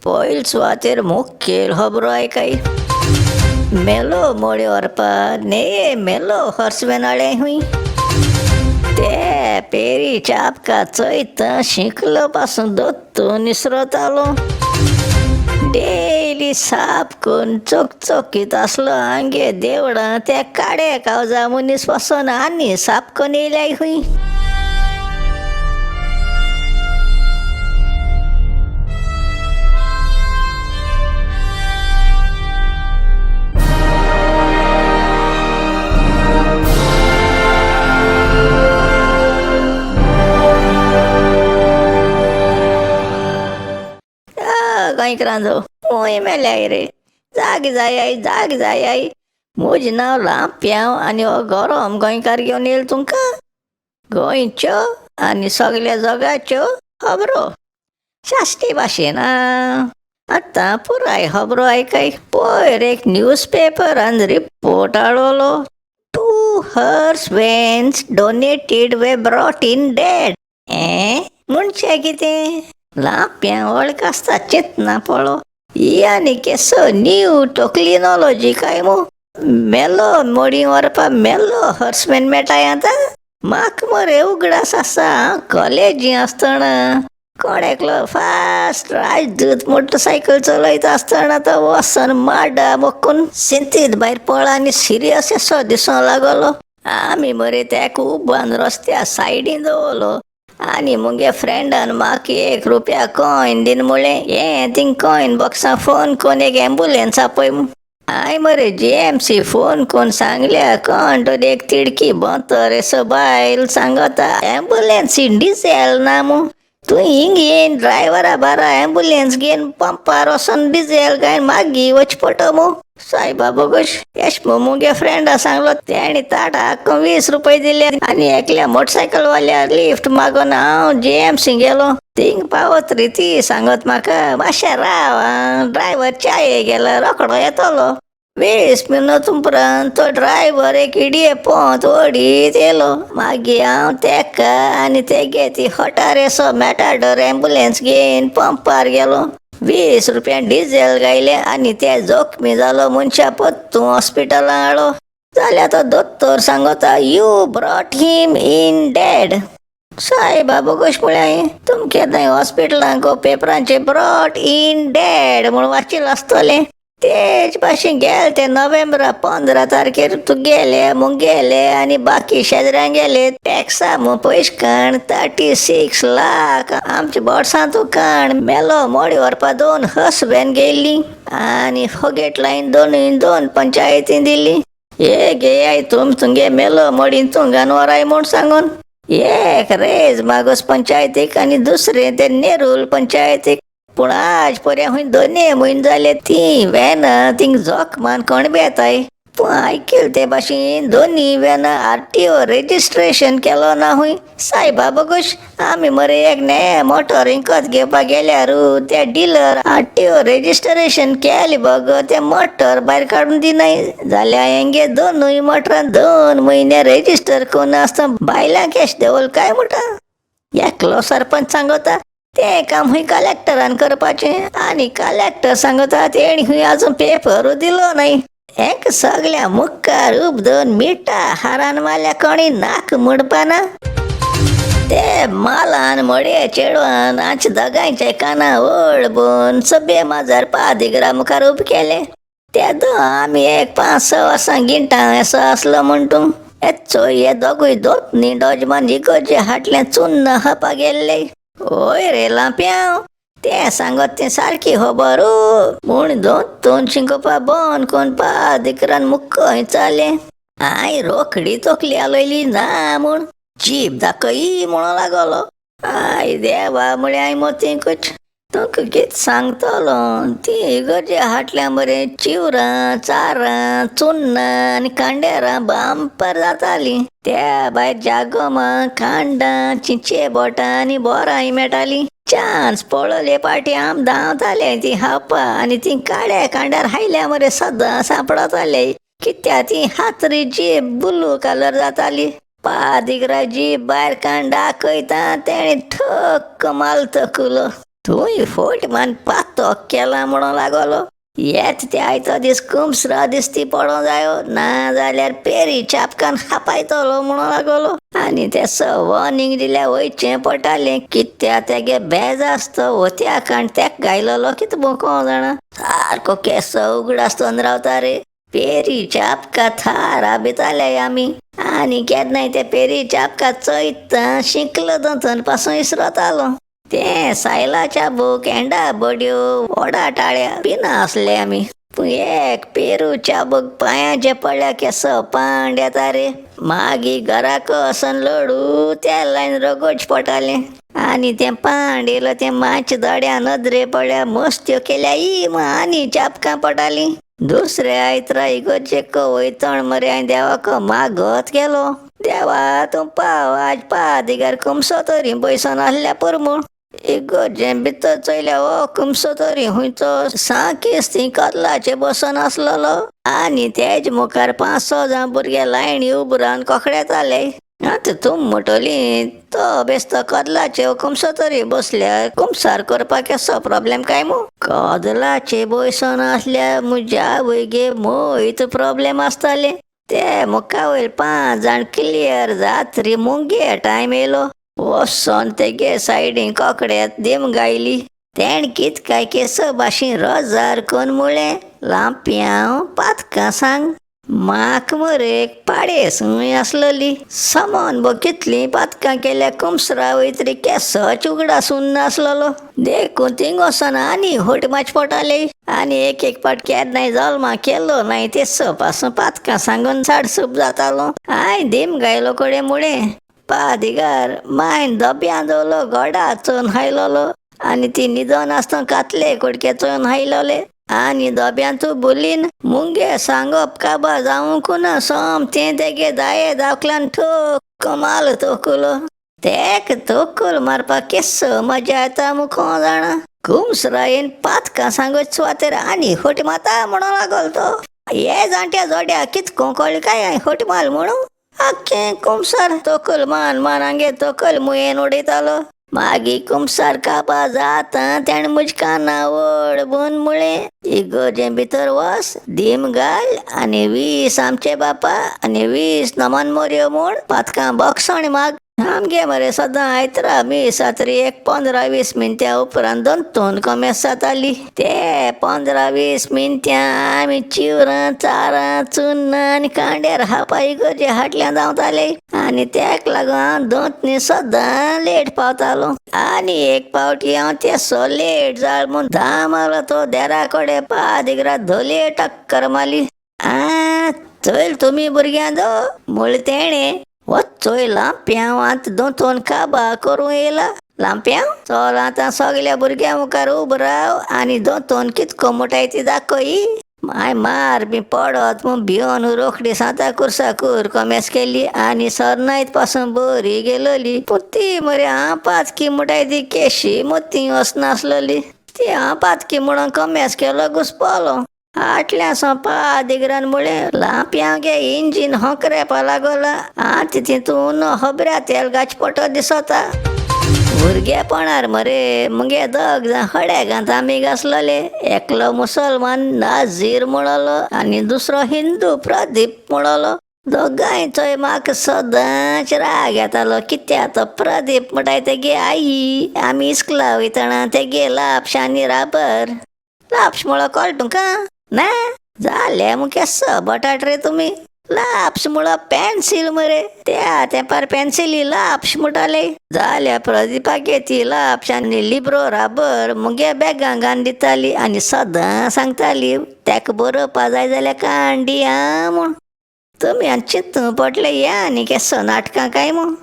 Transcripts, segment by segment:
पयल सुवातेर मुखेल खबरो आयकाय. मेलो मोडी व्हरपा नेये मेलो हर्सवेन हाडे हुंय ते पेरी चापका चोयता शिंकलो पासून दत्तू निसरतालो. डेली साफ करून चकचकीत आसलो आमगे देवळां त्या काड्या कावजा मनीस पासून आनी साफ करून येयल्याय खंय. गोंयकारांचो खूंय मेल्याय रे, जाग जायाय जाग जायाय. म्हजें नांव लांप्यांव आनी हो गरम गोंयकार घेवन येयला तुमकां गोंयच्यो आनी सगल्या जगाच्यो खबरो साश्टी भाशेन. आतां पुराय खबरो आयकाय. पयर एक news पेपरान report हाडलोलो, 2 hearse vans donated were brought in dead. हें म्हणजे कितें? लांप्यां वळख आसता चिंतना पळो ही आनी केसो न्यू टोक्लिनोलॉजी काय मू. मेलो मोडी व्हरपा मेलो हर्समॅन मेळटाय आतां. म्हाका मरे उगडास आसा, हांव कॉलेजी आसतना कोण एकलो फास्ट राजदूत मोटरसायकल चलयता आसतना तो वचोन माडा मोखून सिंतीद भायर पळ आनी सिरियस असो दिसूंक लागलो. आमी मरे तेका उबान रस्त्या सायडीन दवरलो आनी मुगे फ्रेंडान म्हाका 1 रुपया कॉयन दीन म्हणलें, हें थिंग कॉयन बॉक्सां फोन कोन्न एक एम्बुलन्स आपय. हांवें मरे जीएमसी फोन कोन्न सांगल्या, कोण तरी एक तिडकी बोंतर येसो बायल सांगता एम्बुलन्सी डिझेल ना मू, तूं हिंग येयन ड्रायव्हरा बारा एम्बुलन्स घेवन पंपार वचोन डिझेल घायन मागीर वच पडटा मू. सायबा बोगोश येश मुगे फ्रेंडा सांगलो, तेणी ताटाक 20 रुपये दिले आनी एकल्या मोटरसायकलवाल्या लिफ्ट मागून हांव जीएमसी गेलो. थिंग पावत रे ती सांगत म्हाका मातशें राव आं, ड्रायव्हर च्याये गेला रोकडो येतलो. 20 मिनट उपरांत तो ड्रायव्हर एक इडये पोंत ओडीत येयलो. मागीर हांव तेका आनी तेगे ती हॉटार येसो मॅटाडोर एम्बुलन्स घेवन पंपार गेलो. 20 रुपया डिझेल घायलें आनी ते जोखमी जालो मनशा पत्तू हॉस्पिटलां हाडलो. जाल्यार तो दोतोर सांगता, you brought him in dead. सायबा बोगोश म्हळें हांवें, तुम केन्नाय हॉस्पिटलांक पेपरांचे ब्रॉट इन डेड म्हूण वाचिल्लें आसतलें. तेच भाशेन गेले ते नोव्हेंबरा 15 तारखेर तूं गेले मुगेले आनी बाकी शेजऱ्यांक गेले. टॅक्सा मू पयशे काण 36 लाख आमच्या बोर्सां तूं काण. मेलो मोडी व्हरपा 2 हस व्हॅन गेल्ली आनी फोगेट लायन 2 पंचायती दिल्ली. हे घेयाय तुम तुमगे मेलो मोडी तुंगान व्हराय म्हूण सांगून एक रेज मागोस पंचायतीक आनी दुसरें ते नेरूल पंचायतीक. पूण आज पर्यंत खंय 2 म्हयने जाले ती व्हॅनां थिंग जोखमान कोण बेताय. पूण आयकल ते भाशेन 2 व्हॅनां आरटीओ रेजिस्ट्रेशन केलो ना हूंय. सायबा बोगोश आमी मरे एक ने मोटर विकत घेवपाक गेल्यार त्या डिलर आरटीओ रेजिस्ट्रेशन केले बगर ते मोटर भायर काडून दिनाय. जाल्यार हेंगे 2 मोटरां 2 म्हयने रेजिस्टर करून आसतना बायलां कॅश देवल काय म्हणटा. एकलो सरपंच सांगता तें काम खंय कलेक्टरान करपाचें आनी कलेक्टर सांगता तेणी खंय आजून पेपरूय दिलो न्हय. हेंक सगल्या मुखार उबदून मिठा हारान मारल्या कोणी नाक म्हणपाना. ते मालान मडये चेडवान आमच्या दोगांयच्या काना ओळबून सभ्य माजार पादिग्रा मुखार उब केले. तेदो आमी एक 5-6 वर्सां गिंटा असो आसलो म्हण तूं चोय हे दोगूय दोतनी डोजमान इगोर्जे हाटलें चुन्न खावपा गेल्ले. ओय रे लांप्यांव तें सांगत तें सारकी खबर म्हूण दोन शिंकोपा बंद कोण पादिकरान मुक्को चालें. हांवें रोखडी तकली हालयली ना म्हूण जीप दाखय म्हणूं लागलो. I देवा म्हळें हांवें मतींकूच तुका कितें सांगतलो, ती इगर्जे हाटल्या मरे चिवरां चारां चुन्नां आनी कांडेरां बांपर जातालीं. त्या भायर जागोमां कांडां चिंचे बोटां आनी बोरांय मेळटालीं. चान्स पळोवले पाटी आम धांवताले ती खावपा आनी ती काड्या कांड्यार हायल्या मरे सदां सांपडताले. कित्या ती हातरी जीप ब्लू कलर जाताली. पादिग्रा जीप भायर काण दाखयता तेणें ठक्क माल तकलो. थंय फोट मान पातोक केला म्हणून लागलो. येत ते आयतो दीस कुमसरा दिसती पडों जायो ना जाल्यार पेरी चापकान खापायतलो म्हणून लागलो. आनी ते वॉर्निंग दिल्या वयचें पडटालें कित्या तेगे बेज आसतो होत्या काण तेक गायलोलो कितें कोण जाणा. सारको केसो उगडासतोन रावता रे. पेरी चापका थार आबिताले आमी. आनी केन्नाय ते पेरी चापका चोयता शिंकलो दोतोन पासून इसरोतालो. तें सायलाच्या बुक एंडा बड्यो वडा टाळ्या पिना आसले आमी. पूण एक पेरू चाबूक पांयाचे पडल्या केसो पांड येता रे. मागीर घराक वचून लडू त्या लायन रगोच पडटालें. आनी तें पांड येयलो तें मातशें दोड्या नदरे पडल्या मस्त्यो केल्या ई आनी चापकां पडटालीं. दुसरे आयतरा इगर्जेक वयतण मरे हांवें देवाक मागत गेलो, देवा तूं पाव आज पादिगार खुमसो तरी पयसो नासल्या पुरो म्हूण. इगर्जे भितर चोयल्या हो खुमसो तरी खुंयचो सांकेस्ती कदलाचेर बसून आसलेलो आनी तेज मुखार 5-6 जाण भुरगे लायनी उब रावन कोकडेताले. आतां तूं म्हणटली तो बेस्तो कदलाचेर खुमसो तरी बसल्यार कुमसार करपाक केसो प्रोब्लेम काय मू. कदलाचे बसून आसल्यार म्हज्या आवयगे मोयत प्रोब्लेम आसताले. ते मुखा वयर 5 जाण क्लियर जात्री मुगे टायम येयलो. वचोन तेगे सायडीन कोकड्यात देम गायली. तेणें कित काय केसो भाशेन रोजार कोन म्हळें, लांपयांव पातकां सांग. म्हाका मरे एक पाडे सूय आसलेली. सामान बो कितलीं पातकां केल्या कुमसरा वयतरी केसोच उगडास उरनासलेलो. देखून थिंग वचोन आनी होट मातशें पडटाले. आनी एक एक पाट केन्नाय जल्मा केलो नाय ते पासून पातकां सांगून साडसूप जातालो. हांवें देम गायलो कडेन म्हळें, पादिगार मायन दोब्यान दवरलो गोडा चोवन हायलोलो आनी ती न्हिदोन आसतना कातले कुडके चोवन हायलोले. आनी दोब्यांतू बुलीन मुंगे सांगप काबार जावंक ना सोमतें तेगे दाये दाखल्यान ठोक कमाल तोकुलो. तेक तोकुल मारपाक केसो मजा येता मुखो जाणा. कुमसरायेन पातकां सांगत सुवातेर आनी होट माता म्हणून लागलो तो. हे जाणट्या जोड्या कितको कळ्ळें काय हांवें होट माल म्हणून. आख्खें कुमसार तोकल मान मान हांगे तोकल मुयेन उडयतालो. मागीर कुमसार काबा जाता तेणें म्हज्या काना वड म्हळें, इगर्जे भितर वच दीम घाल आनी 20 आमचे बापा आनी 20 नमन मोरयो म्हूण पातकां बक्षण माग. आमगे मरे सदां आयतरा मीस जातरी एक 15-20 मिनटां उपरांत दोन कोमेस जाताली. ते 15-20 मिनटां आमी चिवरां चारां चुन्नां आनी कांड्यार हापा इगर्जे हाटल्यान धांवताले. आनी तेक लागून हांव दोन सदां लेट पावतालो. आनी एक पावटी हांव तेसो लेट जाल म्हूण धाम मारलो तो देरा कडेन पादिगरा धोलये टक्कर मारली. आ चल तुमी भुरग्यां दो म्हळें तेणें, वच चोय लांप्यांव आतां दोतोन काबा करूं येयला. लांप्यांव चल आतां सगल्या भुरग्यां मुखार उब राव आनी दोतोन कितको मोटाय ती दाखय. माय मार बी पडत म्हूण भिवन रोखडी सांता कुर्सा कोमेस केली आनी सरनायत पासून बरी गेलोली. पूण ती मरे हांव पातकी म्हणटाय ती केशी मोती वचनासलेली. ती हांव पातकी म्हणून कोमेस केलो घुसपलो. आटल्या सोंपा दिगरान म्हळें, लांप्यांव गे इंजीन होंकरेपा लागोला आतां तितून होबऱ्या तेल गाचपटो दिसता. भुरगेपणार मरे मुगे दोग जाण हड्या गांत आमी आसलेले. एकलो मुसलमान नाझीर म्हणलो आनी दुसरो हिंदू प्रदीप म्हणलो. दोगांयचोय म्हाका सदांच राग येतालो कित्याक तो प्रदीप म्हणटाय तेगे आई आमी इस्कुला वयतना तेगे लापश आनी राबर. लापश म्हळो कळटा तुमकां ना जालें मग केसो बटाट रे तुमी. लापश म्हळो पेन्सील मरे त्या तेंपार पेन्सिली लापश म्हणटाले. जाल्या प्रदीपागे ती लापश आनी लिब्रो राबर मुगे बॅगां घालून दिताली आनी सदां सांगताली तेका बरोवपा जाय जाल्यार कांडी आं म्हूण. तुमी आनी चिंतूं पडले या आनी केसो नाटकां काय म्हूण.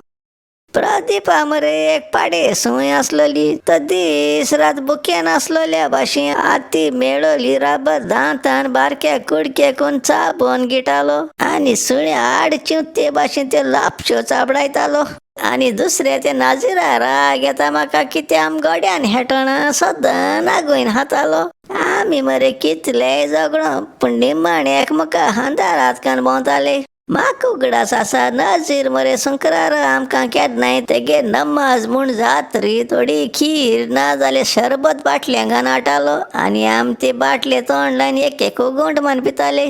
प्रदीपा मरे एक पाडे सूय आसलेली. तो दीस रात बुकेन आसलेल्या भाशेन आती मेळोली राबर दांतान बारक्या कुडके कोन चाबोन गिटालो आनी सुण्या आड चिंवते भाशेन ते लापश्यो चाबडायतालो. आनी दुसरे ते नाजिरा राग येता म्हाका कित्या आम गड्यान हेटणा सदां नागोयन हातालो. आमी मरे कितले झगडो पूण निमाणे एकमेका हांदार हातकान भोंवताले. म्हाका उगडास आसा नजीर मरे संक्रार आमकां केन्नाय तेगे नमाज म्हूण जात्री थोडी खीर ना जाल्यार शरबत बाटल्यांक हाडटालो आनी आम ते बाटले तोंड लावन एक एक घोंट मान पिताले.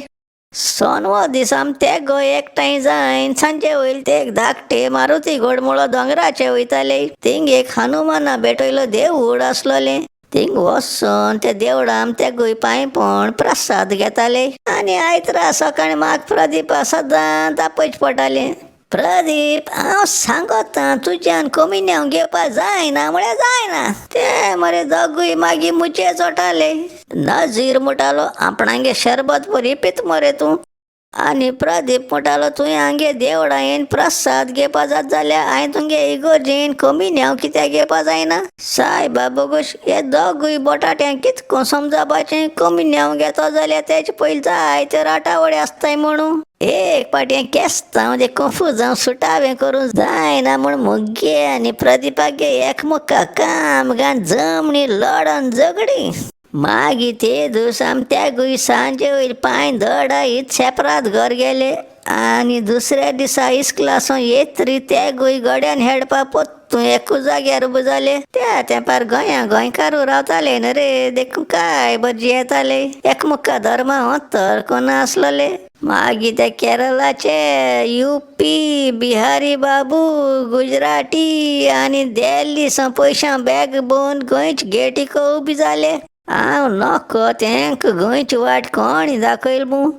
सोनवो दीस आम ते गो एकठांय जायन सांजे वयल ते एक धाकटे मारुती घोडमुळो दोंगराचे वयताले. थिंग एक हनुमाना भेटयलो देवूळ आसलोलें. थिंग वचोन त्या देवळाम तेगूय पांय पडून प्रसाद घेताले. आनी आयतरा सकाळीं म्हाका प्रदीपा सदांच आपयच पडटालें. प्रदीप हांव सांगोता तुज्यान कोमिन्यांव घेवपा जायना म्हळ्यार जायना. ते मरे दोगूय मागीर मुचे चोटाले. नजीर म्हणटालो आपणागे शरबत बरी पित मरे तूं. आनी प्रदीप म्हणटालो तुवें हांगे देवळां येवन प्रसाद घेवपा जात जाल्यार हांवें तुमगे इगोर्जेन कोमिन्यांव कित्याक घेवपा जायना. सायबा बोगोश हे दोगूय बटाट्यांक कितको समजावपाचें कोमिन्यांव घेतो जाल्यार तेजे पयलीं जायते राटावळी आसताय म्हणून. एक पाटी केस्तांव तें कंफुजांव सुटावें करूंक जायना म्हूण मुगे आनी प्रदीपागे एकमुका काम घान जमणी लडोन झगडीं. मागीर ते दीस आम तेगूय सांजे वयर पांय धडायत सेपरात घर गेले आनी दुसऱ्या दिसा इस्कुलासून येतरी तेगूय गड्यान हेडपा पोत्तून एकू जाग्यार उबे जाले. त्या तेंपार गोंया गोंयकारू रावताले न्हू रे देखून काय भजी येताले. एकमुका धर्मा अंतर कोना आसलोले. मागीर ते केरळाचे युपी बिहारी बाबू गुजराती आनी दिल्ली सावन पयशां बॅग भरून गोंयचे गेटीक उबी जाले. हांव नको तेंका गोंयची वाट कोणी दाखयल मूं.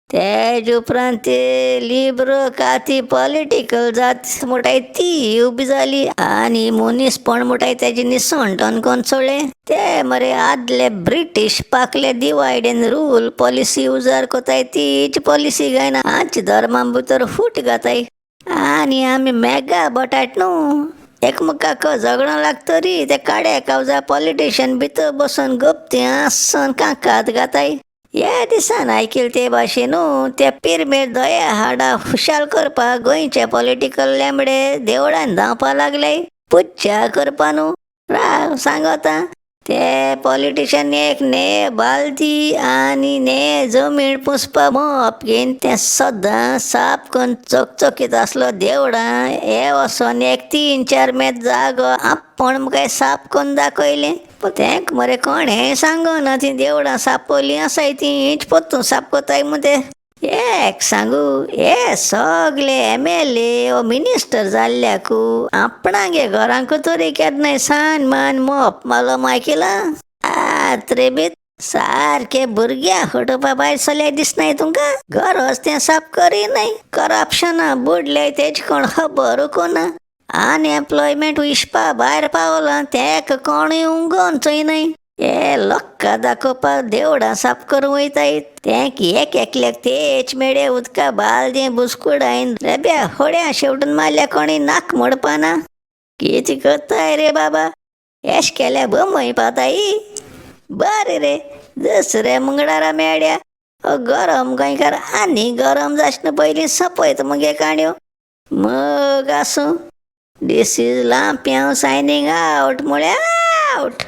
तेज उपरांत ते लिब्रो काती पॉलिटिकल जात म्हणटाय ती उबी जाली आनी मनीसपण म्हणटाय तेजें निसणटण कोन्न सोडलें. ते मरे आदले ब्रिटीश पाकले डिवायड एंड रूल पॉलिसी उजार कोताय तीच पॉलिसी गायना आमच्या धर्मा भितर फूट घाताय. आनी आमी मेगा बटाट न्हू एकमेकाक झगडों लागतरी ते काड्या कावजा पॉलिटिशन भितर बसून गप्ती आसन काकात घाताय. ह्या दिसान आयकिल ते भाशेन न्हू त्या पिरमेर दया हाडा खुशाल करपाक गोंयचे पॉलिटिकल लेंबडे देवळान धांवपा लागले पुज्जा करपा न्हू. राव सांगता ते पॉलिटिशन एक ने बालदी आनी ने जमीन पुसपा मोप घेवन तें सदां साफ करून चकचकीत आसलो देवळां हे वचोन एक 3-4 मेत जागो आपूण मुखार साफ करून दाखयलें. पूण तेंक मरे कोणें सांगना तीं देवळां सापवलीं आसाय तीं पोत्तून साफ कोताय मू ते. एक सांगू हे सगले एमएलए वो मिनिस्टर जाल्ल्याकू आपणागे घरांक तरी केन्नाय सान मान मोप मालो आयकिलां. आत रे बीत सारके भुरग्यां फटोवपा भायर सरल्यार दिसनाय तुमकां. गरज तें साफ करिनाय. करप्शना बुडले तेजी कोण खबर कोना. अनएम्प्लॉयमेंट हिसपा भायर पावलां तेका कोणूय उंगोन चोयनाय. हे लोकां दाखोवपाक देवळां साफ करूंक वयताय तेंक एक एकल्याक तेच मेळे उदका बालदी बुसकुडायन रेब्या होड्या शेवटून मारल्या कोणी नाक मोडपाना. कितें करताय रे बाबा एश केल्या बमय पावताय. बरें रे दुसऱ्या मंगळारा मेळ्या. गरम गोंयकार आनी गरम जाशन पयलीं सोंपयत मुगे काणयो. मग आसूं. This is Lampiao signing out म्हळ्यार आवट.